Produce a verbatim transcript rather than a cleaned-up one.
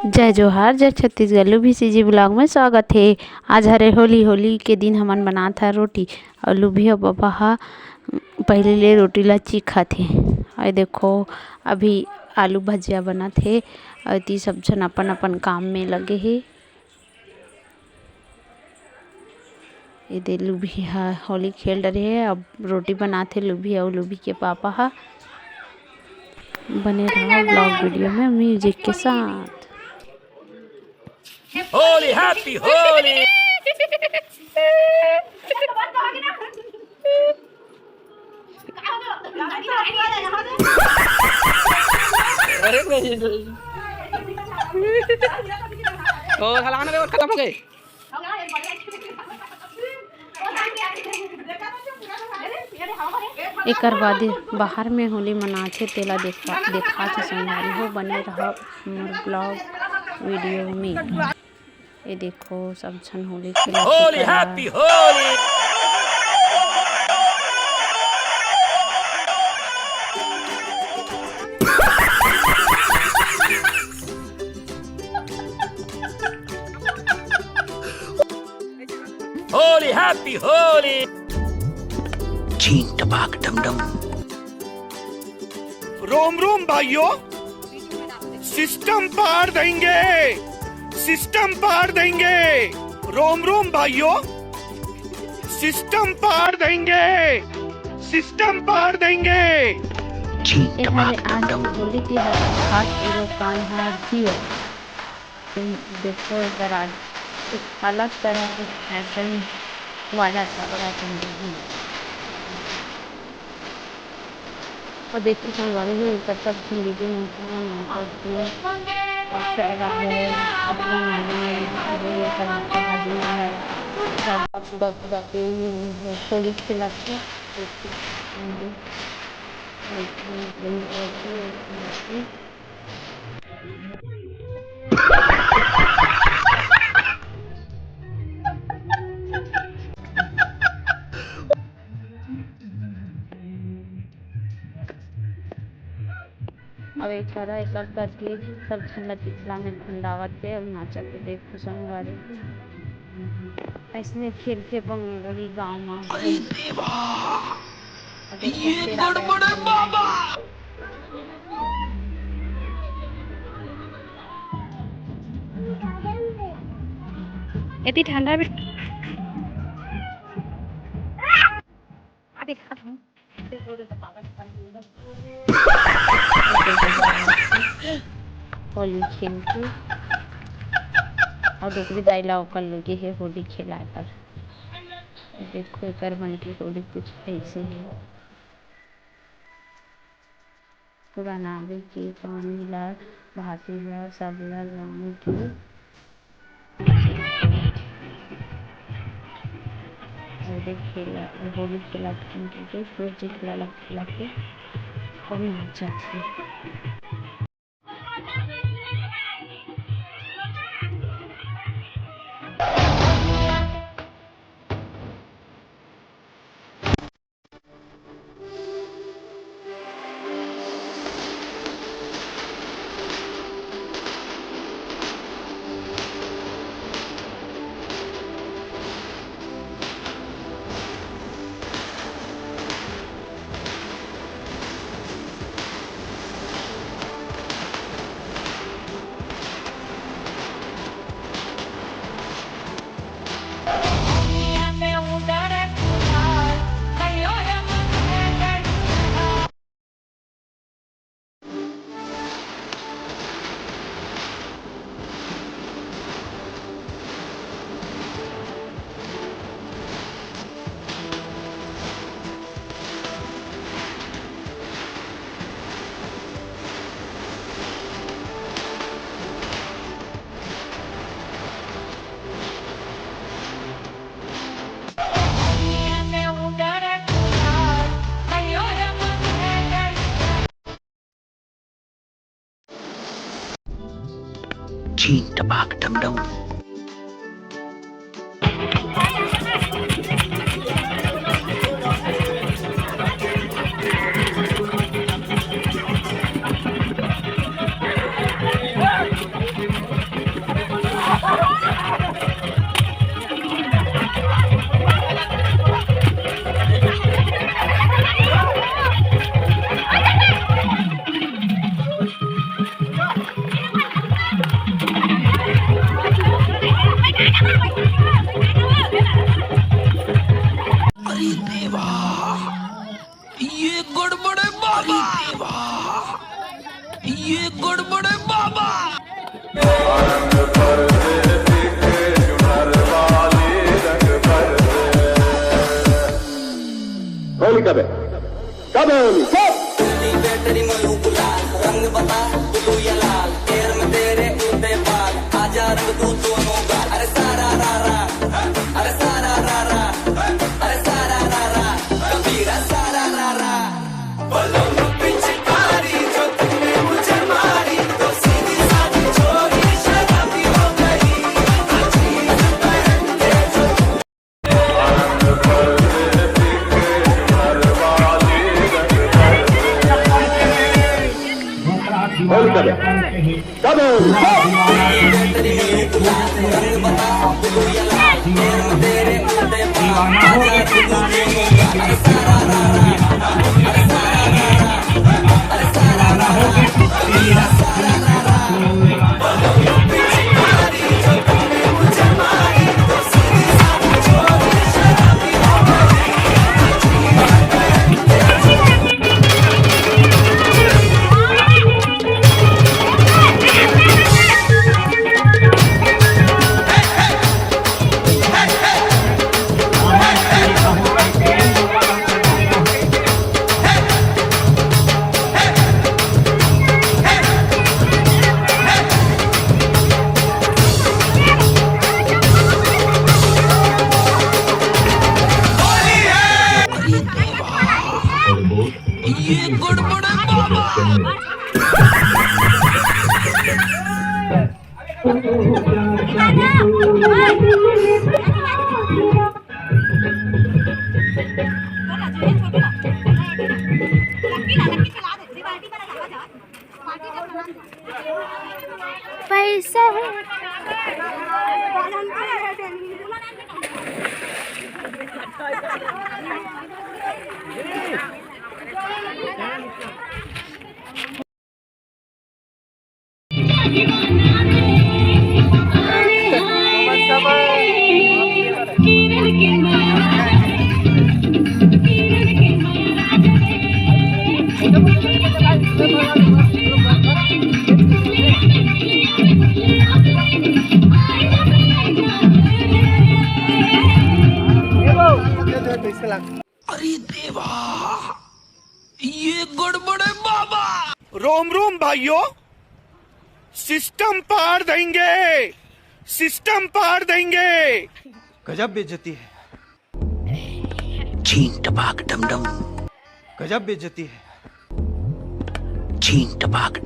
जय जोहार, जय छत्तीसगढ़, लुभी सीजी vlog में स्वागत हे। आज हरे होली, होली के दिन हमन बनात हन रोटी अउ लुभी अउ पापा ह पहली ले रोटी ला चीखत हे। अउ देखो, अभी आलू भजिया बनत हे अउ एती सब झन अपन-अपन काम में लगे हे। एदे लुभी ह होली खेल डरे हे, अब रोटी बनात हे लुभी अउ लुभी के पापा ह। बने रहो vlog video में music के साथ। होली, happy होली। अरे नहीं, नहीं। और हलाना रे, और खत्म हो गए। एकर बाद बाहर में होली मनाथे, तेला देखा, देखाथे संगवारी हो। बने रहव मोर vlog video में। ये देखो, सब झन होली खेलत हे होली, करा। Happy होली। होली, happy होली। छीन टपाक डम डम। रोम रोम भाइयों, system पार देंगे, system पार देंगे। रोम रोम भाइयों, system पार देंगे, system पार देंगे। छीन ये टपाक हरे आज डम डम। होली के हर खास एगो काम ह जियो। देखो, एकर आज एक अलग तरह के फैशन वाला कपड़ा पहने हे। और देखिए, संगवारी हो, एकर सब झन दीदी मन के मन करती है। और शहर आ गए, अपना नया नया ये सब भाजी है। सब बस बाकी थोड़ी खिलाते हैं। अब एक करा एकर करके सब झन ला चिखला में खंडावत हे अउ नाचत हे। देखो संगवारी, अइसने खेलथे बंगरी गाँव म। अरे देवा, अब एक ये करके गड़बड़ है बाबा। एती ठंडा भी होली खेलके अउ डोकरी दाई ला ओकर लगे हे होली खेलाए बर। देखो एकर मन के होली कुछ ऐसे हे। पूरा नावे के पानी ला, भाती ला, सब ला रंग के। अउ देख खेला, होली खेला, खेला, खेला, खेला, खेला, खूब नाचत हे। छीन टपाक डम डम। पैसा है। अरे देवा, ये गड़बड़ है बाबा। रोम रोम भाइयों, सिस्टम पार देंगे, सिस्टम पार देंगे। गजब बेइज्जती है। छीन टपाक डम डम। गजब बेइज्जती है। छीन टपाक